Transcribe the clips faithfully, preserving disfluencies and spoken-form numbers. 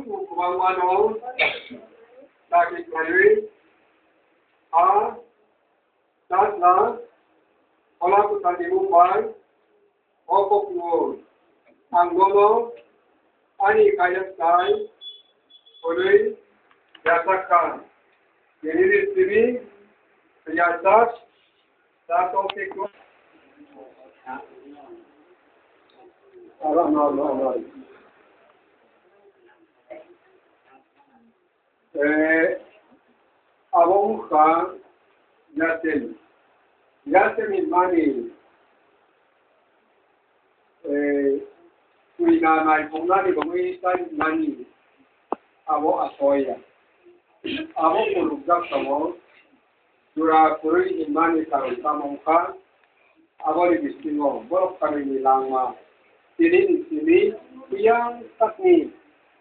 Kwbangmano dagi khlaiwi a Sajla Phola Kwtharni mung bai o kuphur ang nono ani kaijaknai hwnwi yachak kha. Nini simi yachak. Eh, abo wngkha Yasemi. Yasemi mani, eh, twi na naiphoknani bagwi tei nani abo asoya. Abo phunukjak tongo. Jora kwrwi hinmani karon tamo wngkha? Aboni bisingo borok kharini langma, tini ni simi biyang sakni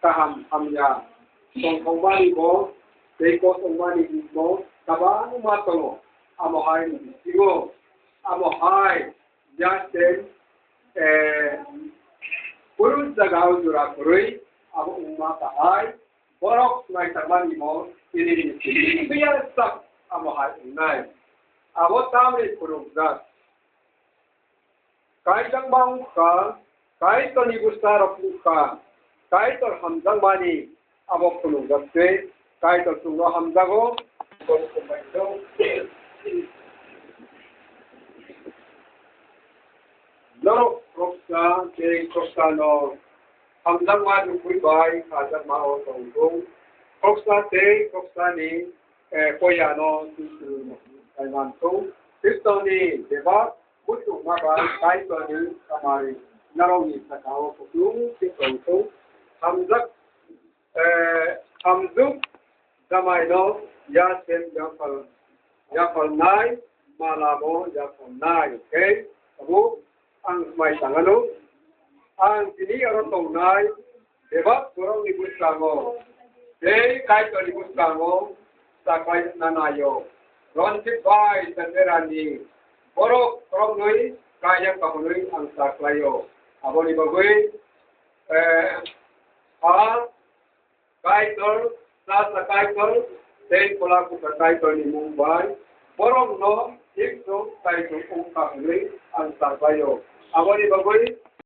kaham hamya tongthokmani bo tei kosongmani bo kwbangma tongo. Amo hai ni bisingo, amo hai Justin, eh, Kurus jaga o jora kwrwi abo wngma kahai. Borok naisakmani bo tini ni biyang sak amo hai wngnai. Abo tamni phunukjak. Kaijakma wngkha, Kaitorni bwsarok wngkha, Kaitor hamjakmani abo phunukjak se, Kaitor chwngno hamjago. Norok khoroksa tei khoroksano hamjakma nukhung bai khajakma o tongthung. Khoroksa tei khoroksani, eh, poyano Jisu kaimanthung. Khristoni bebak muchungma bai Kaitorni samari norokni sakao kutung khe tongthung. Hamjak Eh, hamjwk jamaino ya sem yaphal, yaphalnai, malabo yaphalnai. Khe abo ang mai tangano. Ang tini oro tongnai bebak borokni bwskango tei Kaitorni bwskango chaklai nanaio. Ronjit bai Chanderani borok roknwi kaya kahonwi ang chaklaio. Aboni bagwi, eh, a Kaitor, Chasa Kaitor, tei Phola Kwthar Kaitorni mung bai borokno thik chwng Kaitor wng kha hwnwi ang sabaio. Aboni bagwi